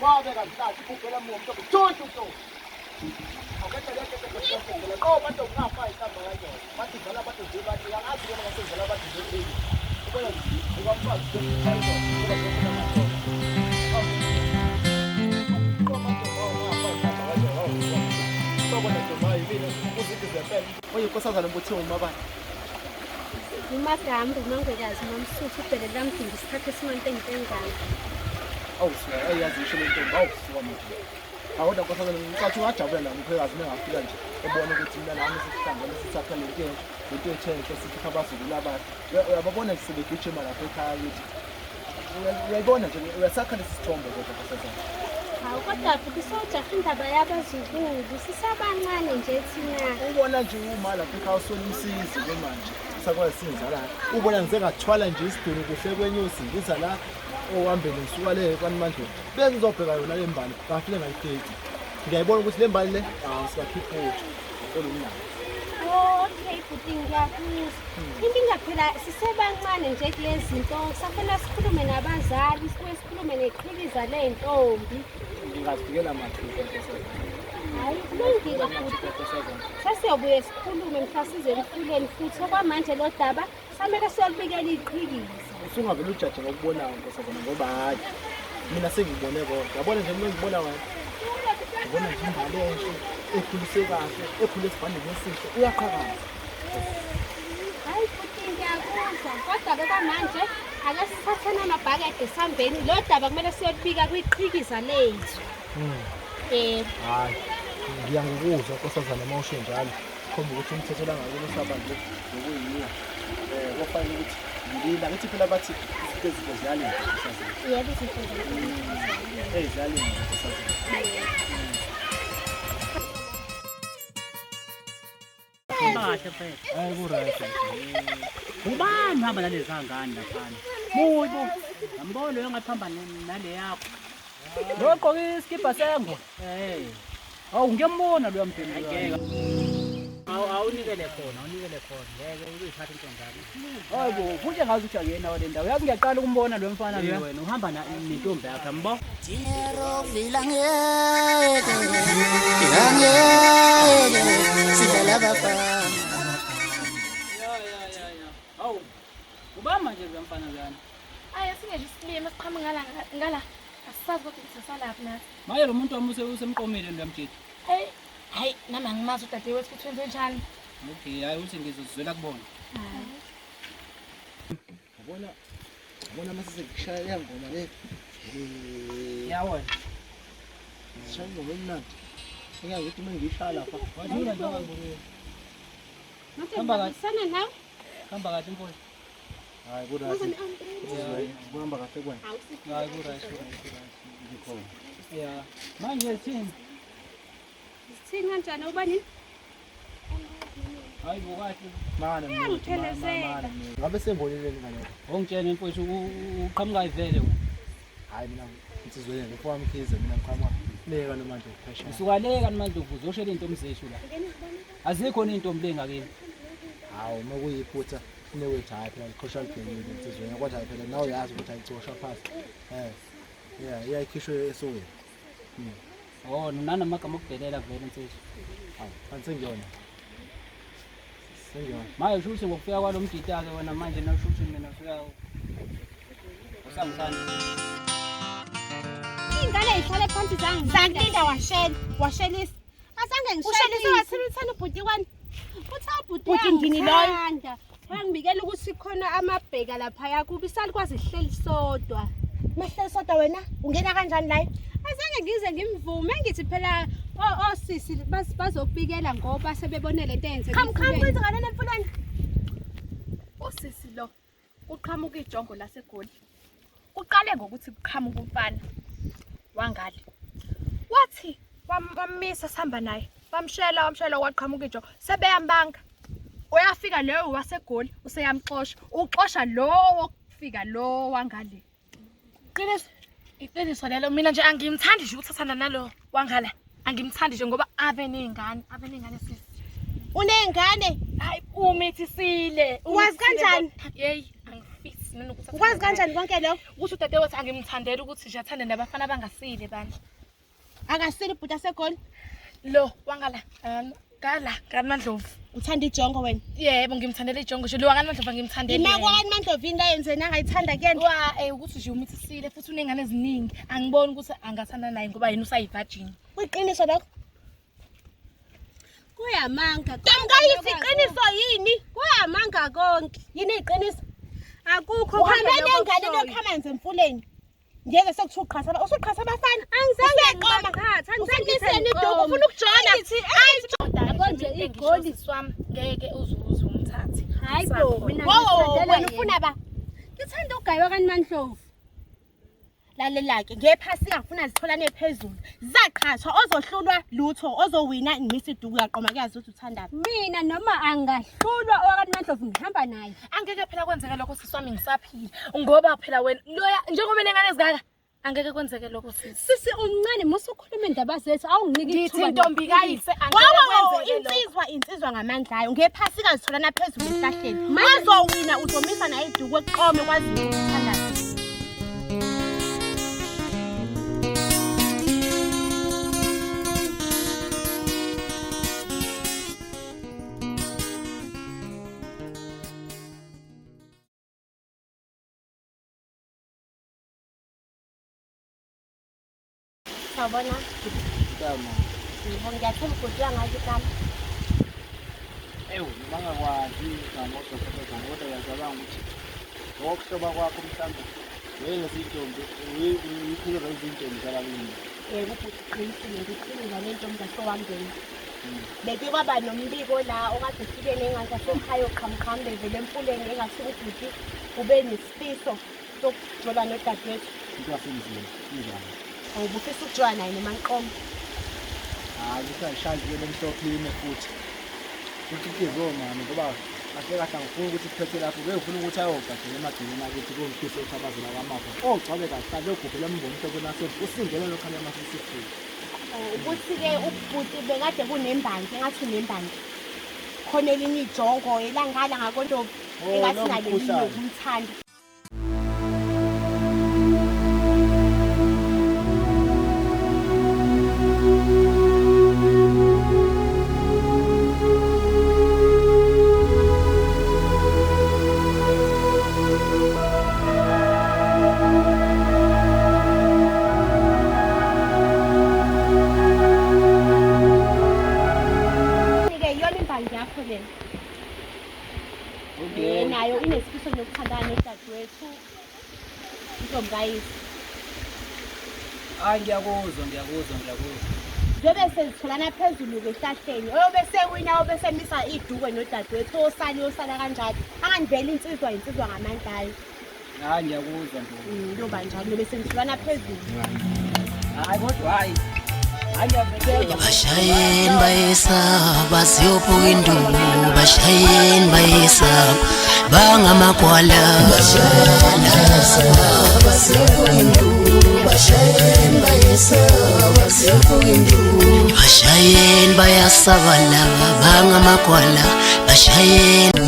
Wabeka zihlathi ubhubhela muntu thuthu thuthu. Oyinkosazana mbuthiwe umabani. Umagambo umangwekazi mamsuthu ubhele lamdinga isikhathi esimantengentengane. Awu suka ayiyazi isho le ntombi awu suka manje. Awona nkosazana ngicathi ungajabula la mkhwekazi uma engafika nje ebona ukuthi mina nami sesihlangene sisakha le nto enhle le nto ethe enhle sikhipha abazukulu abahle. Uyababona nje sebegijima lapha ekhaya kithi. Uyayibona nje uyasakha lesi sithombe kodwa nkosazana. Hawu kodwa futhi sojaha indaba yabazukulu sisabancane nje thina. Ubona nje uma lapha ekhaya uswele umsizi ke manje sakwazi sinzala. Ubona ngize ngathwala nje isidunu kuhle kwenyosi ngiza la ohambeni ngisuka le kwaNimandlovu. Bengizobheka yona le mbali ngafike ngayifica. Ngiyayibona ukuthi le mbali le awu sibakhipha utho olumnandi. Okay bhuti ngiyakuzwa. Inkinga phela sisebancane nje kulezi zinto kusafanele sikhulume nabazali sibuye sikhulume neqhikiza ley'ntombi. Ngingazifikela mathupha nkosazana. Hhayi kulungile bhuti. Sesiyobuye sikhulume mhla size emfuleni futhi okwamanje lo daba samele siyolubikela iqhikiza. Usungavele ujaje ngokubonayo nkosazana ngoba hhayi mina sengibone konke. Yabona nje mina ngibona wena. Ngibona nje imbali enhle ekhuliswe kahle ekhule esivandeni esihle uyaqhakaza. Hayi futhi ngiyakuzwa kodwa-ke kwamanje ake sithatheni amabhakede sihambeni lo daba kumele siyolubika kwiqhikiza lethu. Yebo. Hayi ngiyangikuzwa nkosazana uma usho njalo khomba ukuthi umthetho langakini usabanjwe ngokuyiwo. Kofanele ukuthi ngilila ngithi phela bathi izinto ezinto ziyalinda nkosazana. Yebo izinto ziyalinda. Ziyalinda nkosazana. Kahle mfethu. Hayi ku-right. Ubani uhamba nalezi ngane laphana? Mubi. Ngambona loyo ngathi hamba nale yakho. Lo gqoke isikibha sengwe. Eh. Awu ngiyambona loya mbhemu. Ngeke. Awu awunikele khona, awunikele khona. Ngeke uzuyithatha intombi yakho. Hayi bo, futhi ngazi ukuthi akuyena wale ndawo. Yazi ngiyaqala ukumbona lo mfana lo. Wena uhamba nentombi yakho, yambo? Vila ngeke, angeke, sidlala abafana. Ya ya ya ya. Awu. Ubamba nje lo mfana lana. Ayi asingeje isilima siqhamuka ngala ngala. Asisazi kodwa ukuthi sisalaphi nathi. Manje lo muntu wami usemqomile lo mjidi. Hey, hayi nami angimazi udadewethu ukuthi wenze njani. Okay, hayi uthi ngizozizwela kubona. Yabona yabona mase sekushaya leya ngoma le. Hey. Yawona. Sishaya ingoma emnandi. Ngeke ngithi uma ngiyishaya lapha. Wadlula nje angibonile. Manje Hamba kahle. ngibambisana nawe. Hamba kahle mfowethu. Hayi ku-right. Kuhamba kahle kwena. Hayi ku-right, ku-right, ku-right. Ngikhona. Yeah. Manje thini? Sithini kanjani ubani? Hayi bo kahle. Mana mina. Uyangiphelezela. Ngabe sengibonile ngane. Ongitshela mfowethu uqhamuka ivele wena. Hayi mina insizweni ngifowami Mkhize mina ngiqhamuka leka noma nje phesheya. Usuka le kanti manje uzoshela intombi zethu la. Azikho intombi le ngakini. Hawu uma kuyiphutha inewethu hayi phela liqhosha libhekile insizweni kodwa hayi phela nawe uyazi ukuthi ayicosha phansi. Eh. Yeah, iyayikhishwe esokweni. Oh, nanamagama okudelela vele insizwa. Hawu, kanti sengiyona. Sengiyona. Manje usho ukuthi ngokufika kwalo mjita ke wena manje nawusho ukuthi mina ufika usangithanda. Iy'ngane y'hlale phansi Zangilinda washela, washelisa. Azange Ushelisa ngishelise. wathini uthanda ubhuti wani? Uthi ubhuti Bhuti ndini loyo? uyangithanda. Wangibikela ukuthi khona amabheka laphaya kubi salikwazi sihleli sodwa. Mahleli sodwa wena, ungena kanjani la? Azange ngize ngimvume ngithi phela osisi bazokubikela ngoba sebebone lento eyenzeka. Kham kham emfuleni. kwenzakaleni emfuleni? Usisi lo uqhamuka ijongo laseGoli. Uqale ngokuthi kuqhamuka umfana wangale. Wathi wamisa sihamba naye. Bamshela wamshela waqhamuka ijongo sebeyambanga. Uyafika leyo waseGoli useyamxosha. Uxosha lo wokufika lo wangale. Qiniso. Iqiniso lelo mina nje angimthandi nje ukuthathana nalo wangala. Angimthandi nje ngoba ave ney'ngane, ave ney'ngane sisi. Uney'ngane? Hayi umithisile. Wazi kanjani? Yeyi angifisi. nanokuthi Ukwazi kanjani konke lokho? Ukuthi udadewethu angimthandeli ukuthi nje athande nabafana abangasile bandla. Akasile ibhuti aseGoli. Lo wangala ngala kaMandlovu. Uthanda ijongo wena. Yebo ngimthandela ijongo nje lo wakaMandlovu angimthandeli. Ima kwakaMandlovu into ayenze nangayithanda kuyena. Wa ukuthi nje umithisile futhi unengane eziningi. Angiboni ukuthi angathanda naye ngoba yena usayi-virgin. Kuyiqiniso lokho? Kuyamanga. Ntombi iqiniso yini? Kuyamanga konke. Yini iqiniso? Akukho Uhambe nengane lokhamanzi emfuleni. Ngeke sekuthiwa uqhatha usuqhatha abafana. Angizange Useqoma. ngibaqhathe, angizange Usumiseni ngithi iduku ufuna ukujola. Yabo nje igoli. Swami ngeke uzuze umthathe. Hayi bo, mina Wo ngithandela wena yena. ufuna ba? Ngithanda ugaywa kaMandlovu. Lalela-ke ngephasika ngifuna zitholane phezulu. Zaqhathwa ozohlulwa lutho ozowina ngimisa iduku uyaqoma kuyazi ukuthi uthandaphi. Mina noma angahlulwa owakaMandlovu ngihamba naye. Angeke phela kwenzeke lokho sisi wami ngisaphila ngoba phela wena loya njengoba enengane ezingaka angeke kwenzeke lokho sisi. Sisi umncane musu ukhuluma indaba zethu awunginiki Ngithi ithuba. ntombi kayise angeke Wawo kwenzeke lokho. insizwa insizwa ngamandla ayo ngephasika zitholana phezulu esihlahleni. Ozowina uzomisa naye iduku eqome kwazi ukuthi uthandaphi. Sawubona. Mntama. Yebo ngiyathemba ukuthi uyangazi igama. Ewu, noma ngakwazi igama kodwa kodwa kodwa ngiyacabanga ukuthi ngokuhloba kwakho mhlawumbe wayengezintombi uyikhuleka izintombi zalakini. Yebo ubhuti uqinisile ngikhuluma nale ntombi zasowambeni. Beke kwaba nombiko la okade ufike nengane zasekhaya oqhamuqhamu bevele emfuleni engathi ubhuti ube nesifiso sokujola nodadewethu. Into yasemzini injani? Ubufisa ukujola naye noma nqoma. Hayi, kusayishaya nje lemhlophe ime futhi. Ukikize omama ngoba kahle kahle angifuni ukuthi siphethe lapho bengifuna ukuthi ayogadela emagcekeni akithi kongifisa ukuthi abazela kwamafa. Ogcwabe kahle begubhela mbomhlophe nasemva usindele lokhala amasisifuba. Ukuthi-ke ubhuti bekade kunembangi engathi unembangi. Khona elinye ijongo elangala ngakontombi Oh, engathi lowo nalo mkhuhlane. linokumthanda. Ke iyona imbangi yakho lena. Okay. Nayo inesifiso nokuthandana nodadewethu intombi kayise. Hayi ngiyakuzwa ngiyakuzwa ngiyakuzwa. Njengoba sezitholana phezulu-ke ehlahleni oyobe sewina oyobe semisa idukwe nodadewethu osale osala kanjalo. Angandivele insizwa insizwa ngamandla ayo. Hayi ngiyakuzwa ntombi. Kuyoba njalo bese nitholana phezulu. Hayi kodwa hayi. Hayi ngiyabekela. Bashayeni bayesaba siyobuka induku bashayeni bayesaba bangamagwala bashayeni bayasaba laba bangamagwala bashayeni.